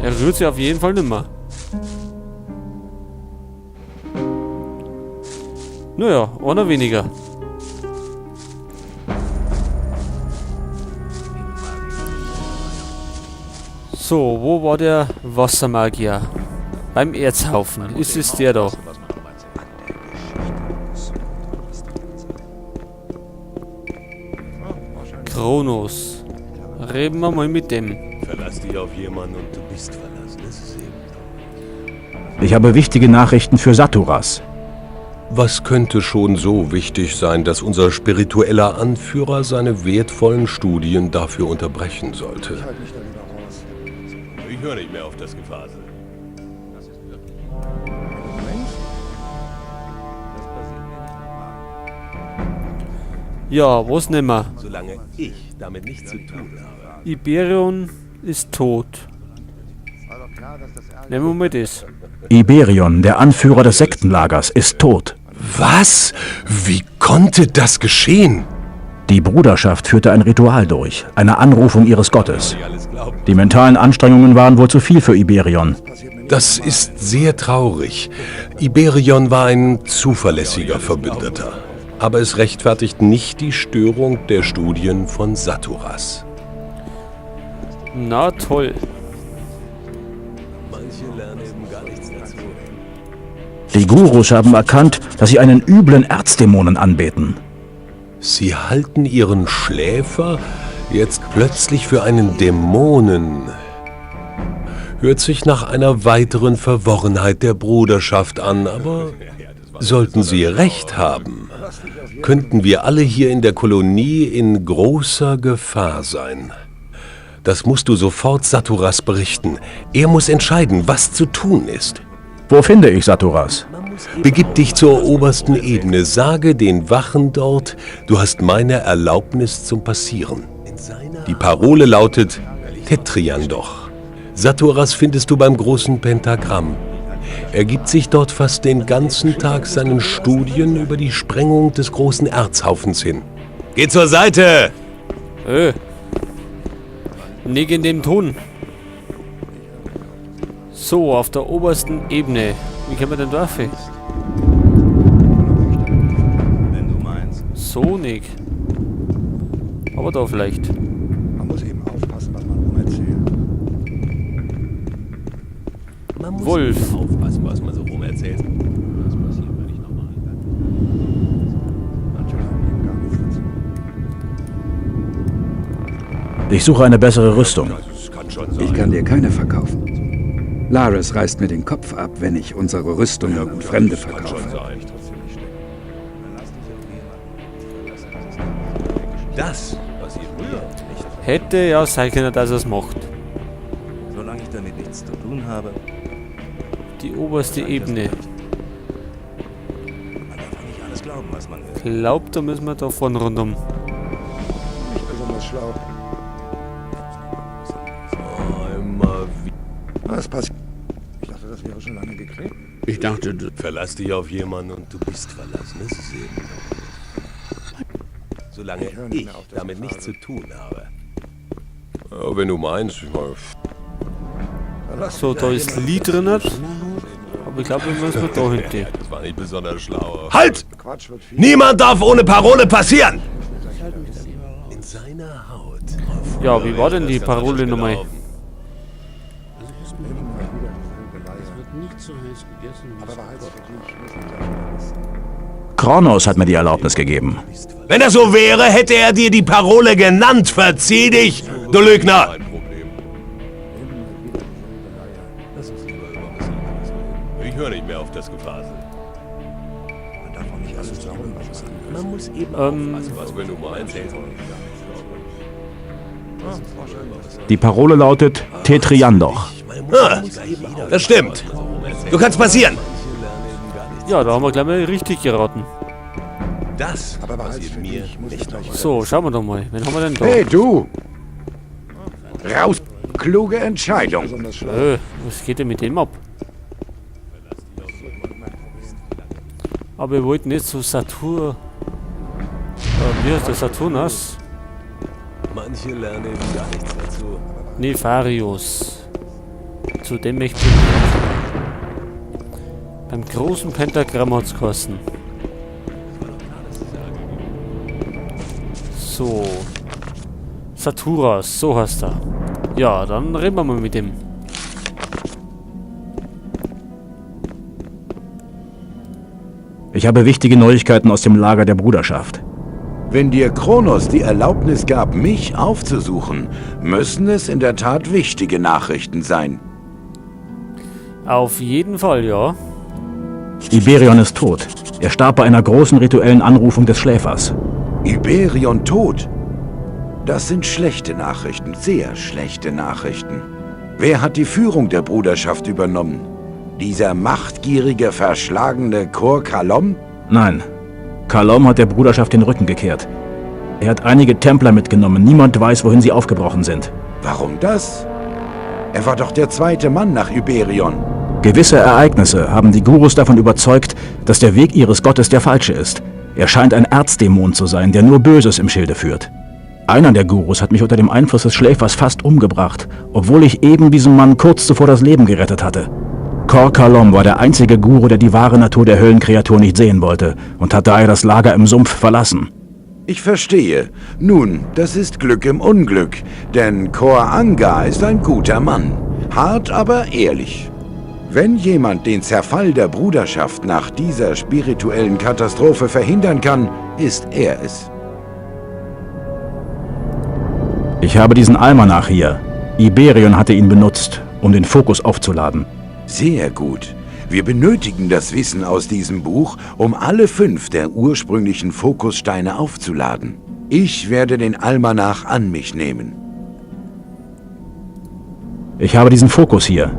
Er rührt sich auf jeden Fall nimmer. Naja, einer weniger. So, wo war der Wassermagier? Beim Erzhaufen. Ist es der da? Kronos. Reden wir mal mit dem. Verlass dich auf jemanden und du bist verlassen. Das ist eben Ich habe wichtige Nachrichten für Saturas. Was könnte schon so wichtig sein, dass unser spiritueller Anführer seine wertvollen Studien dafür unterbrechen sollte? Ich höre nicht mehr auf das Gefasel. Ja, was nehmen wir? Solange ich damit nichts zu tun habe. Iberion ist tot. Nehmen wir mal das. Iberion, der Anführer des Sektenlagers, ist tot. Was? Wie konnte das geschehen? Die Bruderschaft führte ein Ritual durch, eine Anrufung ihres Gottes. Die mentalen Anstrengungen waren wohl zu viel für Iberion. Das ist sehr traurig. Iberion war ein zuverlässiger Verbündeter. Aber es rechtfertigt nicht die Störung der Studien von Saturas. Na toll. Manche lernen eben gar nichts dazu. Die Gurus haben erkannt, dass sie einen üblen Erzdämonen anbeten. Sie halten ihren Schläfer jetzt plötzlich für einen Dämonen. Hört sich nach einer weiteren Verworrenheit der Bruderschaft an, aber sollten sie recht haben, könnten wir alle hier in der Kolonie in großer Gefahr sein. Das musst du sofort Saturas berichten. Er muss entscheiden, was zu tun ist. Wo finde ich Saturas? Begib dich zur obersten Ebene, sage den Wachen dort, du hast meine Erlaubnis zum Passieren. Die Parole lautet Tetriandoch. Saturas findest du beim großen Pentagramm. Er gibt sich dort fast den ganzen Tag seinen Studien über die Sprengung des großen Erzhaufens hin. Geh zur Seite! Nicht in dem Ton. So, auf der obersten Ebene. Wie können wir denn da rauf? Wenn du meinst. So nicht. Aber da vielleicht. Man muss eben aufpassen, was man rumerzählt. Man muss Wolf. aufpassen, was man so rumerzählt. Das passiert mir nicht nochmal. Manche lernen eben gar nichts dazu. Ich suche eine bessere Rüstung. Das kann schon sein. Ich kann dir keine verkaufen. Laris reißt mir den Kopf ab, wenn ich unsere Rüstungen an Fremde Kann schon verkaufe. sein. Das passiert mir nicht. Hätte ja sein können, dass er es macht. Solange ich damit nichts zu tun habe, Die oberste Ebene. man darf auch nicht alles glauben, was man hört. Glaubt, da müssen wir da vorne rundum. Nicht besonders schlau. Oh, immer wieder. Was passiert? Ich dachte, das wäre schon lange geklärt. Ich dachte, du verlass dich auf jemanden und du bist verlassen. Das ist eben so. Solange Ich höre nicht ich mehr auf das damit nichts zu Gefasel. tun habe. Ja, wenn du meinst, ich meine, Verlass So, dich da auf ist jemanden. Lee drin. Aber ich glaube, wir müssen da hinten. das war nicht besonders schlau. Halt! Quatsch wird viel. Niemand darf ohne Parole passieren! In seiner Haut. Ja, wie war denn die Parole nochmal? Immer wieder dieselbe Leier. Aber behalt's für dich, muss nicht gleich wieder wissen. Kronos hat mir die Erlaubnis gegeben. Wenn das so wäre, hätte er dir die Parole genannt. Verzieh dich, du Lügner! Immer wieder dieselbe Leier. Lass uns lieber über was anderes reden. Ich höre nicht mehr auf das Gefasel. Man darf auch nicht alles glauben, was man hört. Man muss eben aufpassen, was wenn du meinst. Die Parole lautet Tetriandoch. Ah, das stimmt. Du kannst passieren. Ja, da haben wir gleich mal richtig geraten. Das Aber behalt's passiert für mir dich, muss nicht nicht gleich wieder So, schauen wir doch mal. Wen haben wir denn da? Hey, du! Raus! Kluge Entscheidung. besonders schlau. Was geht denn mit dem ab? Aber wir wollten nicht zu Satur. Wie heißt der Saturnus? Manche lernen eben gar nichts dazu. Nefarius. Zu dem möchte ich nicht. Beim großen Pentagramm hat's geheißen. So. Saturas, so heißt er. Ja, dann reden wir mal mit dem. Ich habe wichtige Neuigkeiten aus dem Lager der Bruderschaft. Wenn dir Kronos die Erlaubnis gab, mich aufzusuchen, müssen es in der Tat wichtige Nachrichten sein. Auf jeden Fall, ja. Iberion ist tot. Er starb bei einer großen rituellen Anrufung des Schläfers. Iberion tot? Das sind schlechte Nachrichten, sehr schlechte Nachrichten. Wer hat die Führung der Bruderschaft übernommen? Dieser machtgierige, verschlagene Kor Kalom? Nein. Kalom hat der Bruderschaft den Rücken gekehrt. Er hat einige Templer mitgenommen. Niemand weiß, wohin sie aufgebrochen sind. Warum das? Er war doch der zweite Mann nach Iberion. Gewisse Ereignisse haben die Gurus davon überzeugt, dass der Weg ihres Gottes der falsche ist. Er scheint ein Erzdämon zu sein, der nur Böses im Schilde führt. Einer der Gurus hat mich unter dem Einfluss des Schläfers fast umgebracht, obwohl ich eben diesem Mann kurz zuvor das Leben gerettet hatte. Kor Kalom war der einzige Guru, der die wahre Natur der Höllenkreatur nicht sehen wollte und hat daher das Lager im Sumpf verlassen. Ich verstehe. Nun, das ist Glück im Unglück, denn Kor Anga ist ein guter Mann. Hart, aber ehrlich. Wenn jemand den Zerfall der Bruderschaft nach dieser spirituellen Katastrophe verhindern kann, ist er es. Ich habe diesen Almanach hier. Iberion hatte ihn benutzt, um den Fokus aufzuladen. Sehr gut. Wir benötigen das Wissen aus diesem Buch, um alle 5 der ursprünglichen Fokussteine aufzuladen. Ich werde den Almanach an mich nehmen. Ich habe diesen Fokus hier.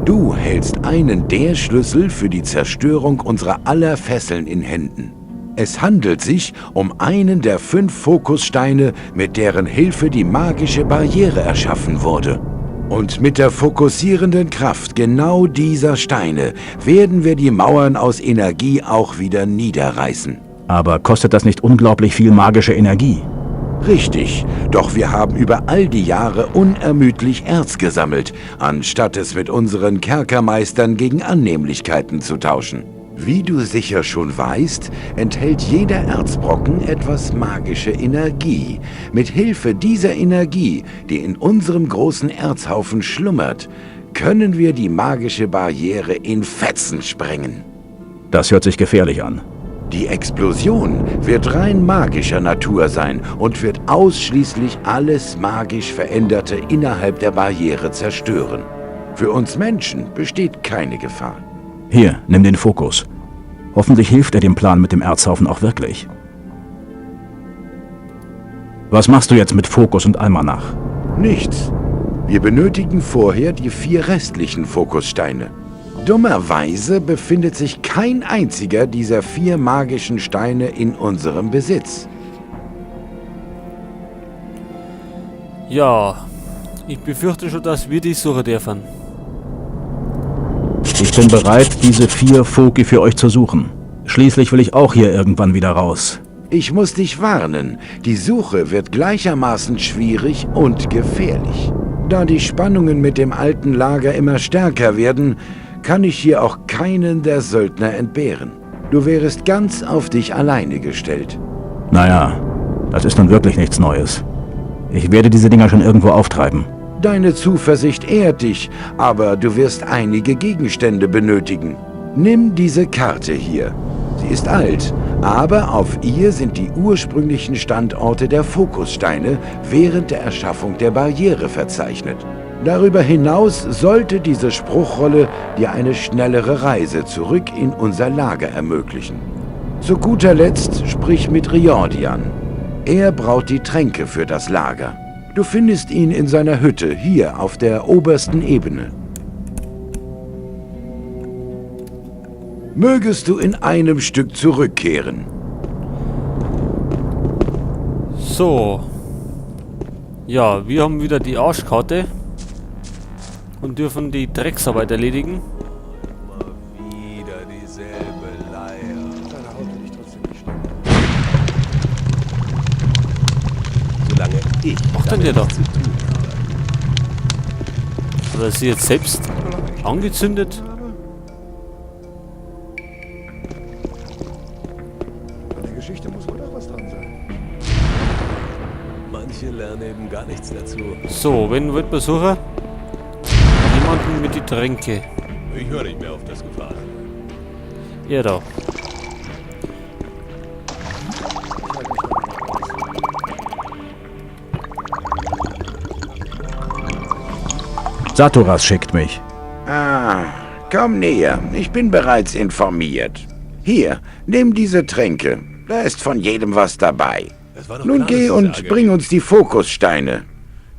Du hältst einen der Schlüssel für die Zerstörung unserer aller Fesseln in Händen. Es handelt sich um einen der 5 Fokussteine, mit deren Hilfe die magische Barriere erschaffen wurde. Und mit der fokussierenden Kraft genau dieser Steine werden wir die Mauern aus Energie auch wieder niederreißen. Aber kostet das nicht unglaublich viel magische Energie? Richtig, doch wir haben über all die Jahre unermüdlich Erz gesammelt, anstatt es mit unseren Kerkermeistern gegen Annehmlichkeiten zu tauschen. Wie du sicher schon weißt, enthält jeder Erzbrocken etwas magische Energie. Mit Hilfe dieser Energie, die in unserem großen Erzhaufen schlummert, können wir die magische Barriere in Fetzen sprengen. Das hört sich gefährlich an. Die Explosion wird rein magischer Natur sein und wird ausschließlich alles magisch Veränderte innerhalb der Barriere zerstören. Für uns Menschen besteht keine Gefahr. Hier, nimm den Fokus. Hoffentlich hilft er dem Plan mit dem Erzhaufen auch wirklich. Was machst du jetzt mit Fokus und Almanach? Nichts. Wir benötigen vorher die 4 restlichen Fokussteine. Dummerweise befindet sich kein einziger dieser 4 magischen Steine in unserem Besitz. Ja, ich befürchte schon, dass wir die suchen dürfen. Ich bin bereit, diese 4 Foki für euch zu suchen. Schließlich will ich auch hier irgendwann wieder raus. Ich muss dich warnen, die Suche wird gleichermaßen schwierig und gefährlich. Da die Spannungen mit dem alten Lager immer stärker werden, kann ich hier auch keinen der Söldner entbehren. Du wärest ganz auf dich alleine gestellt. Naja, das ist nun wirklich nichts Neues. Ich werde diese Dinger schon irgendwo auftreiben. Deine Zuversicht ehrt dich, aber du wirst einige Gegenstände benötigen. Nimm diese Karte hier. Sie ist alt, aber auf ihr sind die ursprünglichen Standorte der Fokussteine während der Erschaffung der Barriere verzeichnet. Darüber hinaus sollte diese Spruchrolle dir eine schnellere Reise zurück in unser Lager ermöglichen. Zu guter Letzt sprich mit Riordian. Er braut die Tränke für das Lager. Du findest ihn in seiner Hütte, hier auf der obersten Ebene. Mögest du in einem Stück zurückkehren. So. Ja, wir haben wieder die Arschkarte. Und dürfen die Drecksarbeit erledigen. Immer wieder dieselbe Leier. Deine Haut will ich trotzdem nicht stecken. Solange ich Was macht denn der da? damit nichts zu tun habe. Hat er sie jetzt selbst angezündet? An der Geschichte muss wohl doch was dran sein. Manche lernen eben gar nichts dazu. So, wen wird man suchen? Jemanden mit die Tränke. Ich höre nicht mehr auf das Gefahr. Er da. Saturas schickt mich. Ah, komm näher. Ich bin bereits informiert. Hier, nimm diese Tränke. Da ist von jedem was dabei. Nun klar, geh dass es und Ärger bring gibt. uns die Fokussteine.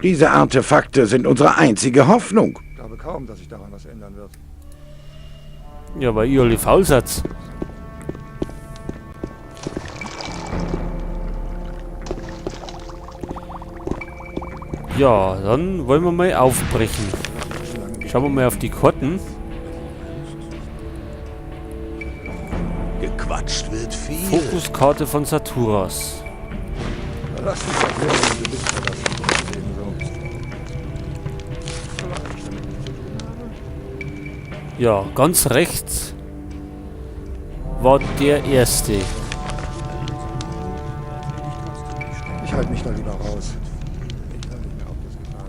Diese Artefakte sind unsere einzige Hoffnung. Ich glaube kaum, dass sich daran was ändern wird. Ja, weil ihr alle faul seid. Ja, dann wollen wir mal aufbrechen. Schauen wir mal auf die Karten. Gequatscht wird viel. Fokuskarte von Saturas. Lass dich erklären, du bist verlassen. Das ist eben so. Ja, ganz rechts war der erste. Ich halte mich da lieber raus.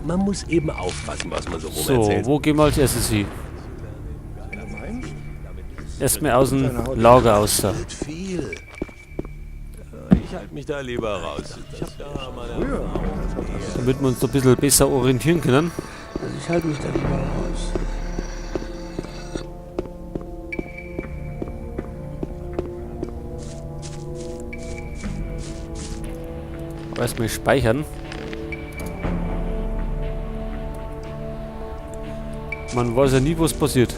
Man muss eben aufpassen, was man so rum So, erzählt. wo gehen wir als erstes hin? Erstmal aus dem Lager raus. Wird viel. Ich halte mich da lieber raus. Damit wir uns da ein bisschen besser orientieren können. Also ich halte mich da lieber raus. Erstmal speichern. Man weiß ja nie, was passiert.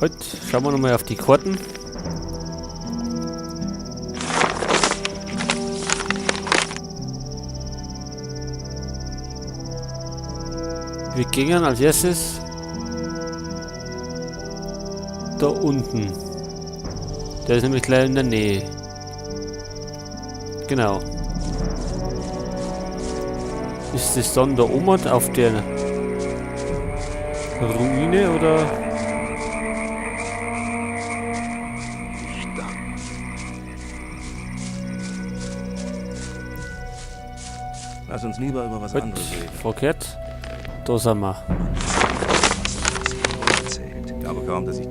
Heute schauen wir nochmal auf die Karten. Wir gingen als erstes da unten. Der ist nämlich gleich in der Nähe. Genau. Ist das dann da oben auf der Ruine oder? Lass uns lieber über was Halt, anderes reden. verkehrt. Da sind wir. Ich glaube kaum, dass ich